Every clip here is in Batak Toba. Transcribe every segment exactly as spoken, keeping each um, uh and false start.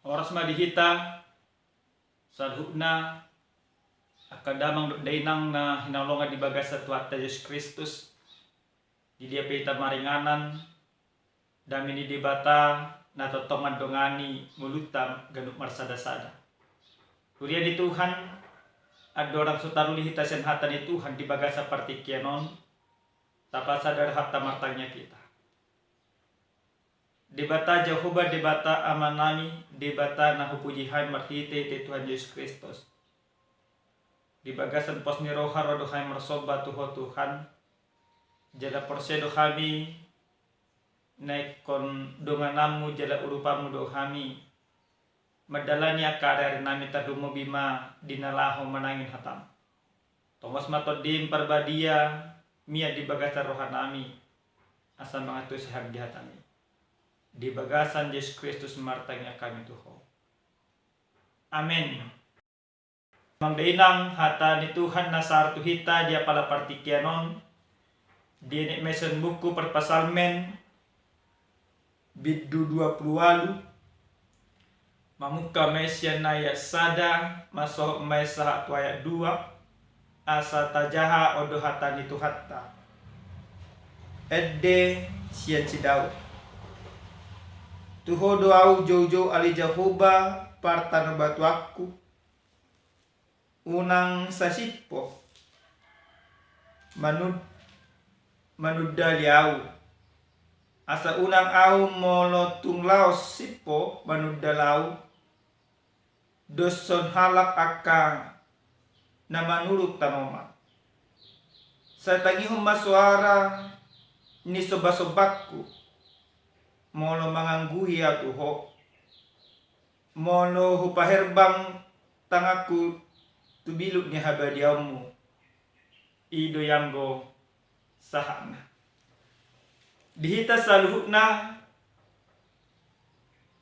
Horas ma di hita saluhutna, angka damang dohot dainang na hinaholongan di bagasan Tuhanta Jesus Kristus. Di dia pe hita maringanan, dame ni Debata na tongtong mandongani ngolunta ganup marsadasada. Huria ni Tuhan, andorang so taruli hita sian hata ni Tuhan di bagasan partingkian on, tapasada rohanta, martangiang hita. Debata Jahowa, Debata Amanami, Debata na hupuji hami marhitehite Tuhan Jesus Kristus. Di bagasan pos ni roha ro do hami marsomba tu Ho Tuhan, jala porsea do hami na ingkon dongananmu jala urupanmu do hami mandalani angka ariarinami, tarlumobi ma di na laho manangihon hatamu. Tongos ma Tondim Parbadia mian di bagasan rohanami, asa mangantusi hami di hatami. Di bagasan Jesus Kristus martangiang hami tu Ho. Amen. Damang dainang, hata ni Tuhan na sahat tu hita di apala partingkian on, dienet ma i sian buku Parpsalmen, bindu dua pulu ualu, mamungka ma i sian ayat sada, masohot ma i sahat tu ayat dua, asa tajaha on do hata ni Tuhanta. Ende sian si Daud. Tu Ho do ahu joujou, ale Jahowa, partanobatuanku. Unang sai simpo manud-, manundali ahu. Asa unang ahu molo tung laos simpo manundal ahu, doshon halak angka na manuruk tanoman. Sai tangihon ma soara ni sombasombanku, molo mangangguhi ahu tu Ho. Molo hupaherbang tanganku tu biluk ni habadiaonmu, i do i anggo sahatna. Di hita saluhutna,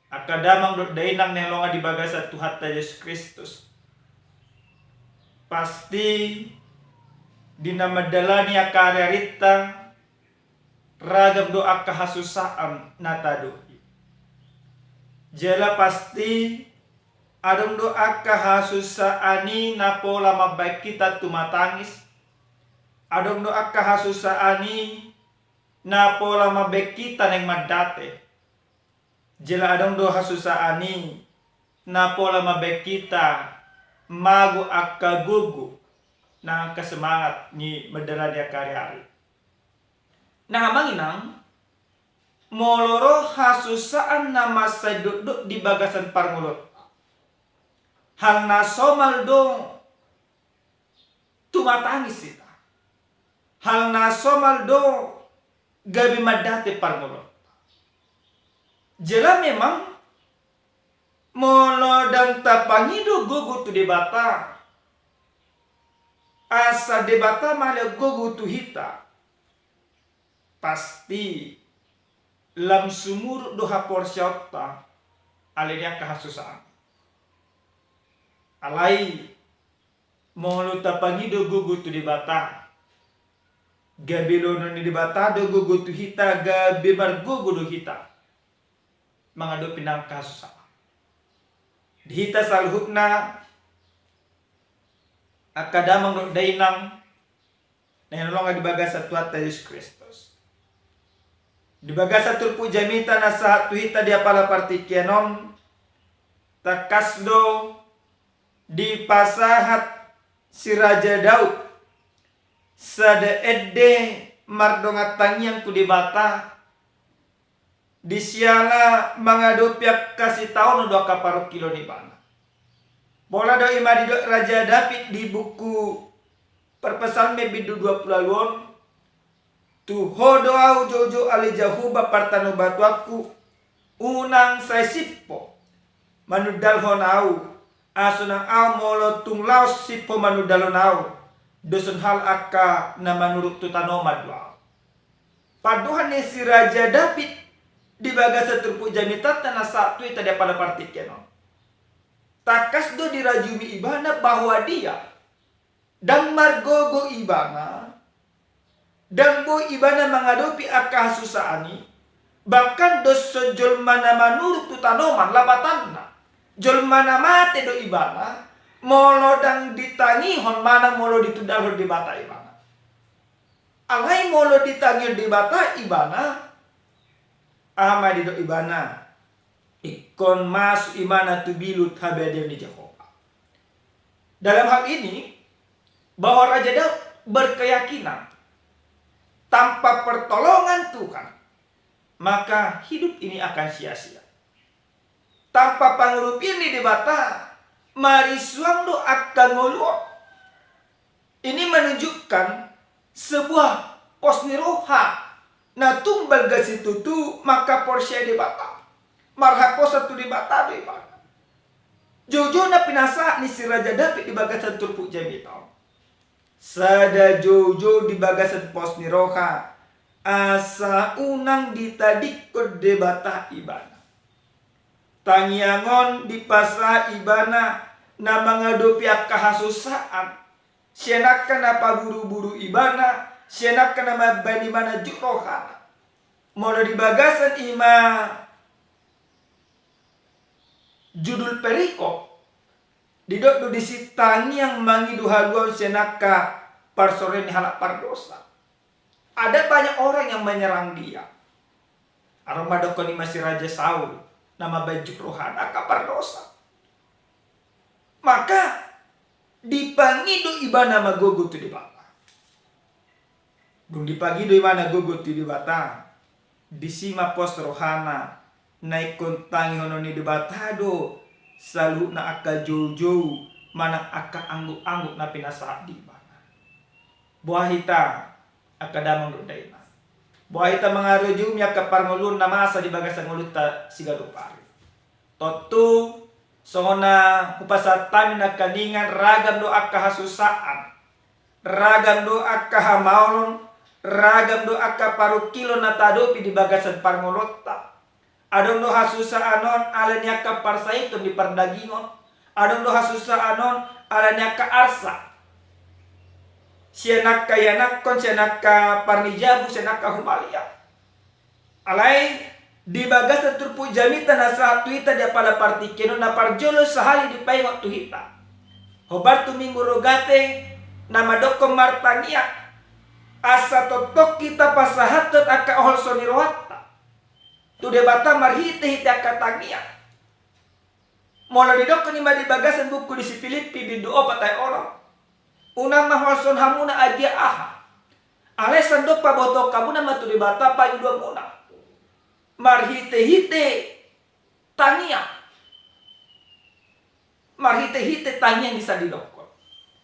angka damang dohot dainang na hinaholongan di bagasan Tuhanta Jesus Kristus, pasti di na mandalani angka ariarinta, ragam do angka hasusaan na tadok i. Jala pasti adong do angka hasusaan i na pola mambahen hita tumatangis. Adong do angka hasusaan i na pola mambahen hita naeng mandate. Jala adong do hasusaan i na pola mambahen hita mago angka gogo nang angka semangat ni mandalani angka ariari. Nah, amang inang, molo ro hasusaan na mansai dokdok di bagasan parngoluonta, hal na somal do tumatangis hita. Hal na somal do gabe mandate parngoluonta. Jala memang, molo ndang tapangido gogo tu Debata, asa Debata mangalehon gogo tu hita, pasti lam sumurut do haporseaonta ale ni angka hasusaan. Alai, molo tapangido gogo tu Debata, gabe loan ni Debata do gogo tu hita, gabe margogo do hita mangadopi nang angka hasusaan. Di hita saluhutna, angka damang dohot dainang na hinaholongan di bagasan Tuhanta Jesus Kristus, di bagasan turpuk jamita na sahat tu hita di apala partingkian on, tangkas do dipasahat si Raja Daud sada ende mardongan tangiang tu Debata, di siala mangadopi angka sitaonon dohot angka parungkilon ibana. Pola do i ma didok Raja Daud di buku Parpsalmen bindu dua pulu ualu on, tu Ho do ahu joujou ale Jahowa partanobatuanku, unang sai simpo manundalhon ahu, asa unang ahu molo tung laos simpo manundalhon ahu, doshon halak angka na manuruk tu tanoman do ahu. Pandohan ni si Raja Daud di bagasan turpuk jamitanta na sahat tu hita di apala partingkian on, tangkas do dirajumi ibana bahwa dia ndang margogo ibana, ndang boi ibana mangadopi angka hasusaan i, bahkan doshon jolma na manuruk tu tanoman, lapatanna. Jolma na mate do ibana, molo ndang ditangihon manang molo ditundalhon Debata ibana. Alai molo ditangihon Debata ibana, aha ma didok ibana? Ingkon masuk ibana tu bilut habadeon ni Jahowa. Dalam hal ini, bahwa Raja Daud berkeyakinan, tanpa pertolongan Tuhan, maka hidup ini akan sia-sia. Tanpa pangurupion ni Debata, marisuang do angka ngolu on. Ini menunjukkan sebuah pos ni roha na tumbal, ganup situtu mangkaporseai Debata. Marhaposan tu Debata do ibana. Joujou na pinasahat ni si Raja Daud di bagasan turpuk jamita on. Sada joujou di bagasan pos ni roha, asa unang ditadingkon Debata ibana. Tangiang on dipasahat ibana na mangadopi angka hasusaan, sian angka na paburu-buru ibana, sian angka na mambahen ibana jut rohana. Molo di bagasan i ma judul perikop, didok do disi tangiang mangido haluaon sian angka parsoraion ni halak pardosa. Ada banyak orang yang menyerang dia. Adong ma dohonon ni si Raja Saul, na mambahen jut rohana angka pardosa. Maka dipangido ibana ma gogo tu Debata. Dung dipangido ibana gogo tu Debata, disi ma pos rohana, na ingkon tangihonon ni Debata do saluhutna angka joujou manang angka angguk-angguk na pinasahat di ibana. Boha hita angka damang dohot dainang, boha hita mangarujuhon angka parngoluon na masa di bagasan ngolunta siganup ari? Tontu songon na hupasahat hami nangkiningan, ragam do angka hasusaan, ragam do angka hamaolon, ragam do angka parungkilon na taadopi di bagasan parngoluonta. Adong do hasusaan on ala ni angka parsahiton di pardagingon. Adong do hasusaan on ala ni angka arsak sian angka ianakhon, sian angka parnijabu, sian angka humaliang. Alai di bagasan turpuk jamita na sahat tu hita di apala partingkian on, na parjolo sahali dipaingot tu hita, hombar tu Minggu Rogate, na mandokkon martangiang, asa tongtong hita pasahathon angka holso ni rohanta tu Debata marhite-hite angka tangiang. Molo didokkon i ma di bagasan buku di si Pilippi bindu opat ayat onom, unang ma holsohon hamuna agia aha, alai sandok pabotohon hamuna ma tu Debata pangidoanmuna marhite-hite tangiang. Marhite-hite tangiang disi didokkon.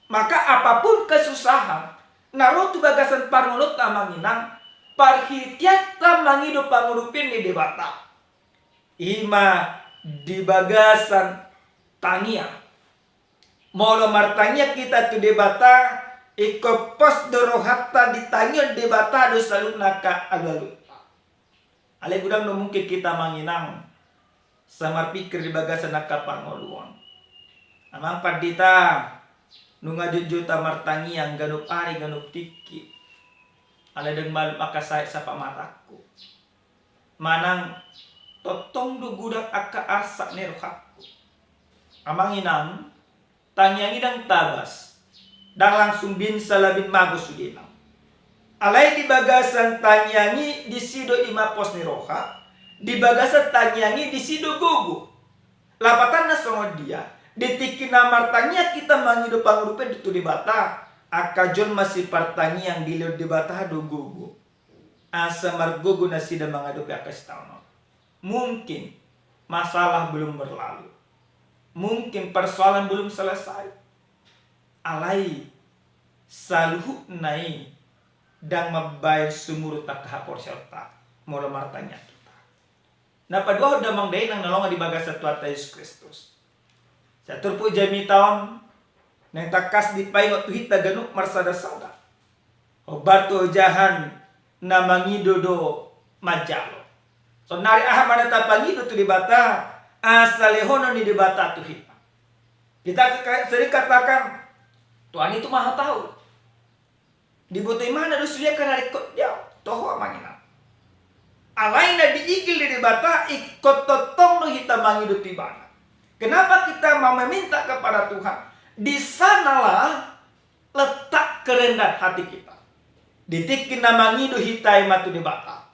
Maka apapun kesusahan na ro tu bagasan parngoluonta, amang inang, parhiteanta mangido pangurupion ni Debata, i ma di bagasan tangiang. Molo martangiang hita tu Debata, ingkon pos do rohanta, ditangihon Debata do saluhutna angka alualunta. Alai godang do mungkin hita, amang inang, sai marpingkir di bagasan angka parngoluon. Amang pandita, nunga jotjot ahu martangiang ganup ari ganup tingki, alai ndang malum angka sahit sapamatangku. Manang tongtong do godang angka arsak ni rohangku. Amang inang, tangiang i ndang tabas, ndang langsung binsa labin mago sudena. Alai di bagasan tangiang i disi do i ma pos ni roha, di bagasan tangiang i disi do gogo. Lapatanna songon dia? Di tingki na martangiang hita mangido pangurupion tu Debata, angka jolma sipartangiang dilehon Debata do gogo, asa margogo nasida mangadopi angka sitaonon. Mungkin masalah belum berlalu, mungkin persoalan belum selesai, alai saluhutna i ndang mambahen sumurut angka haporseaonta molo martangiang hita. Na paduahon, damang dainang na hinaholongan di bagasan Tuhanta Jesus Kristus, sian turpuk jamita on naeng tangkas dipaingot tu hita ganup marsadasada, hombar tu ojahan na mangido do manjalo. Saonari aha ma na tapangido tu Debata asa lehonon ni Debata tu hita? Kita ke-, sering katakan, "Tuhan itu Maha Tahu." Diboto Ibana do sude angka na ringkot di ahu. Toho, amang inang. Alai na diigil ni Debata, ingkon tongtong do hita mangido tu Ibana. Kenapa kita mau meminta kepada Tuhan? Di sanalah letak kerendahan hati kita. Di tingki na mangido hita i ma tu Debata,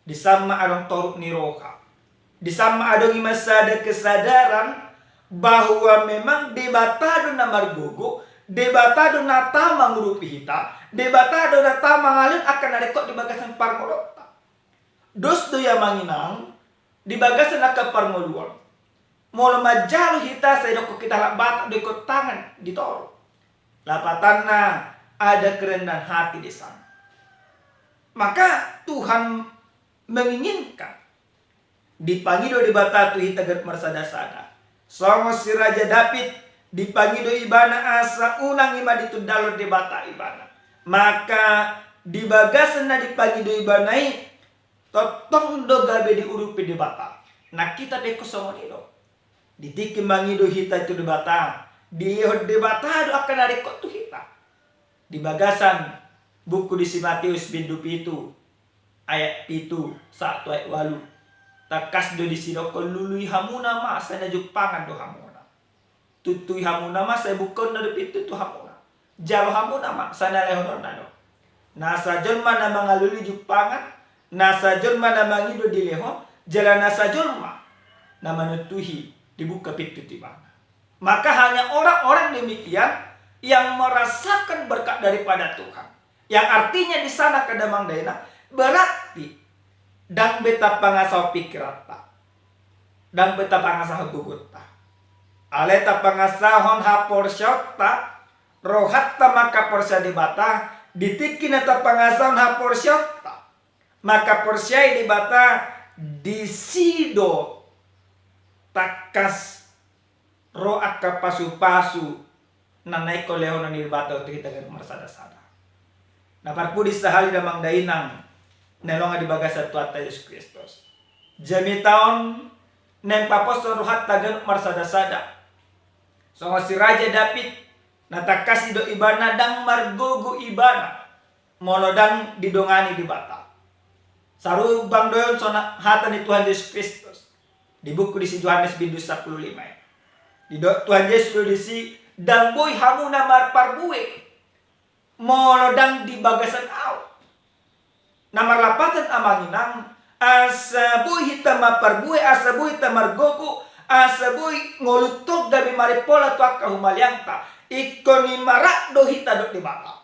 di san ma adong torop ni roha. Di san ma adong i ma sada kesadaran bahwa memang Debata do na margogo, Debata do na tama mangurupi hita, Debata do na tama mangalehon angka na ringkot di bagasan parngoluonta. Dos do i, amang inang, di bagasan angka parngoluon. Molo manjalo hita, sai didokkon hita halak Batak do ingkon tangan di toru. Lapatanna, ada kerendahan hati di sana. Maka Tuhan menginginkan dipangido Debata tu hita ganup marsada-sada. Songon si Raja Daud, dipangido ibana asa unang i ma ditundalhon Debata ibana. Maka di bagasan na dipangido ibana i, tongtong do gabe diurupi Debata. Nang hita pe ingkon songon i do. Di tingki mangido hita tu Debata, dilehon Debata do angka na ringkot tu hita. Di bagasan buku di si Mateus bindu pitu, ayat pitu sahat tu ayat ualu. Tangkas do disi didokkon, lului hamuna ma, sai na jumpangan do hamuna. Tuntui hamuna ma, sai bungkaonna do pintu tu hamuna. Jalo hamuna ma, sai na lehononna do. Nasa jolma na mangalului jumpangan, nasa jolma na mangido dilehon, jala nasa jolma na manuntuhi dibungka pintu tu ibana. Maka hanya orang-orang demikian yang merasakan berkat daripada Tuhan. Yang artinya di sana, angka damang dainang, berarti ndang be tapangasahon pingkiranta, ndang be tapangasahon gogonta. Alai tapangasahon haporseaonta, rohanta mangkaporseai Debata. Di tingki na tapangasahon haporseaonta, mangkaporseai Debata, disi do tangkas ro angka pasu-pasu na ingkon lehonon ni Debata tu hita ganup marsada-sada. Na parpudi sahali, damang dainang na hinaholongan di bagasan Tuhanta Jesus Kristus, jamita on naeng paposhon rohanta ganup marsada-sada. Songon si Raja Daud, na tangkas i do ibana, ndang margogo ibana molo ndang didongani Debata. Sarumbang do i songon hata ni Tuhan Jesus Kristus di buku di si Johannes bindu sampulu lima i. Didok Tuhan Jesus do disi, ndang boi hamuna marparbue molo ndang di bagasan ahu. Na marlapatan, amang inang, asa boi hita marparbue, asa boi hita margogo, asa boi ngolunta on gabe marimpola tu angka humaliangta, ingkon i ma rap do hita dohot Debata.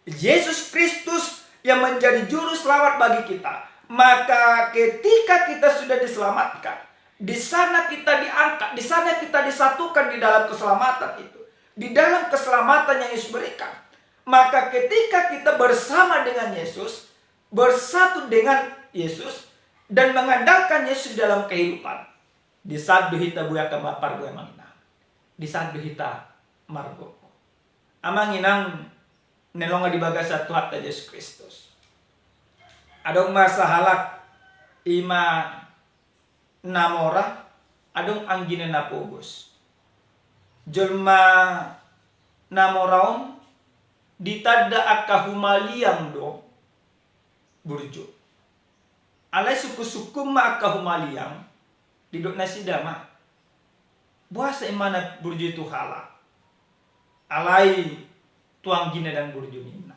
Yesus Kristus yang menjadi juru selamat bagi kita. Maka ketika kita sudah diselamatkan, di sana kita diangkat, di sana kita disatukan di dalam keselamatan itu, di dalam keselamatan yang Yesus berikan. Maka ketika kita bersama dengan Yesus, bersatu dengan Yesus, dan mengandalkan Yesus dalam kehidupan, di saat do hita boi angka marparbue, amang inang. Di saat do hita margogo, amang inang na hinaholongan di bagasan Tuhanta Jesus Kristus. Adong ma sahalak, i ma na mora, adong anggina na pogos. Jolma na mora on ditanda angka humaliang do burju. Alai sungkun-sungkun ma angka humaliang, didok nasida ma, boasa i ma na burju i tu halak, alai tu anggina ndang burju, ninna.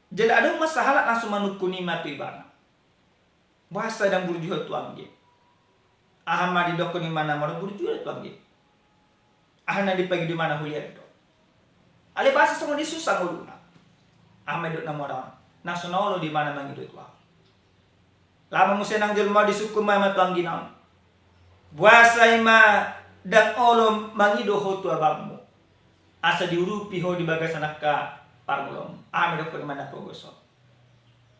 Jadi adong ma sahalak langsung manungkun i ma tu ibana, boasa ndang burju ho tu anggi? Aha ma didokkon i ma na mora, burju do tu anggi. Aha na dipangido i ma na hulian do. Alai boasa songon i susa ngoluna? Aha ma didok na mora on? Na so na olo do ibana mangido tu ahu. Laho ma muse nang jolma on, disungkun ma i ma tu anggina on, boasa i ma ndang olo mangido ho tu abangmu, asa diurupi ho di bagasan angka parngoluonmu? Aha ma didokkon i ma na pogos on?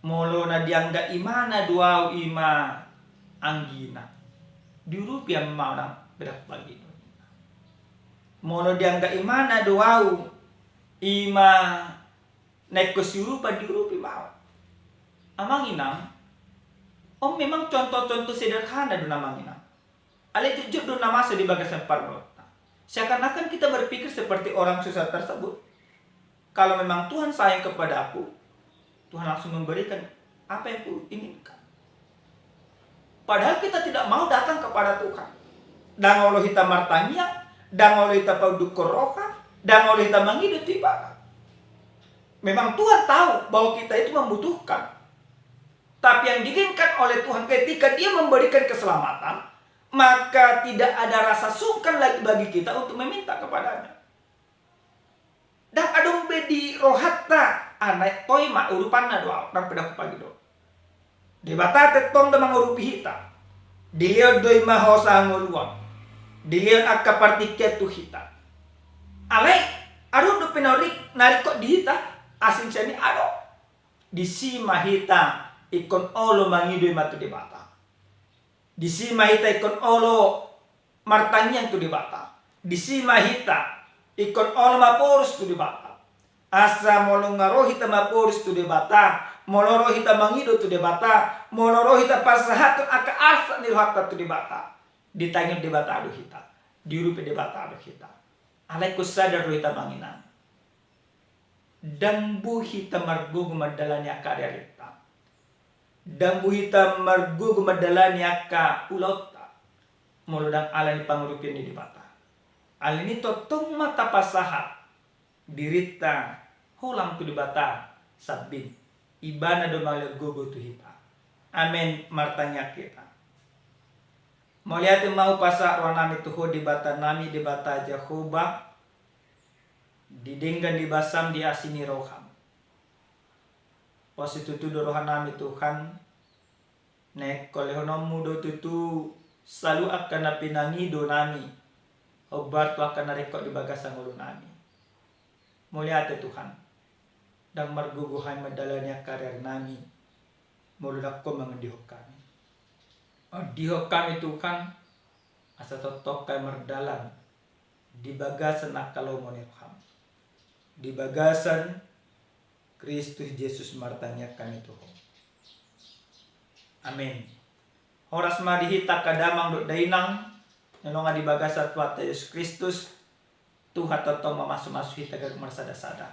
Molo na diangga imana do ahu i ma anggina, diurupi ma ahu nang pe ndang pangido, ninna. Molo diangga imana do ahu i ma na ingkon siurupan, diurupi ma ahu. Amang inang, on memang contoh-contoh sederhana do na, amang inang. Alai jotjot do na masa di bagasan parngoluonta. Seakan-akan kita berpikir seperti orang susah tersebut. Kalau memang Tuhan sayang kepadaku, Tuhan langsung memberikan apa yang kuinginkan. Padahal kita tidak mau datang kepada Tuhan. Ndang olo hita martangiang, ndang olo hita paundukkon roha, ndang olo hita mangido tu Ibana. Memang Tuhan tahu bahwa kita itu membutuhkan. Tapi yang diinginkan oleh Tuhan ketika Dia memberikan keselamatan, maka tidak ada rasa sungkan lagi bagi kita untuk meminta kepada-Nya. Ndang adong be di rohanta, ah, naeng toe ma, urupanna do ahu, ndang pe ndang hupangido. Debata tentong do mangurupi hita. Dilehon do i ma hosa hangoluan. Dilehon angka partingkian tu hita. Alai, adong dope na ringkot di hita, asing sian i adong. Disi ma hita ingkon olo mangido i ma tu Debata. Disi ma hita ingkon olo martangiang tu Debata. Disi ma hita ingkon olo maporus tu Debata. Asa molo nga ro hita maporus tu Debata, molo ro hita mangido tu Debata, molo ro hita pasahathon angka arsak ni rohanta tu Debata, ditangihon Debata do hita, diurupi Debata do hita. Alai ingkon sadar do hita amang inang. Ndang boi hita margogo mandalani angka ariarinta. Ndang boi hita margogo mandalani angka ulaonta molo ndang ala ni pangurupion ni Debata. Alani i tongtong ma tapasahat dirinta holang tu Debata sambing. Ibana do mangalean gogo tu hita. Amen, martangiang hita. Mauliate ma hupasahat rohanami tu Ho Debatanami, Debata Jahowa, di denggan ni basam, di asi ni roham. Pos situtu do rohanami Tuhan, naeng lehononmu do tutu saluhut angka na pinangido nami, hombar tu angka na ringkot di bagasan ngolunami. Mauliate Tuhan, ndang margogo hami mandalani angka ariarinami molo ndang Ho mangondihon hami. Ondihon hami Tuhan, asa tongtong hami mardalan di bagasan angka lomo ni roham. Di bagasan Kristus Jesus martangiang hami tu Ho. Amen. Horas ma di hita angka damang dohot dainang, na hinaholongan di bagasan Tuhanta Jesus Kristus, Tuhan tongtong mamasumasu hita ganup marsadasada.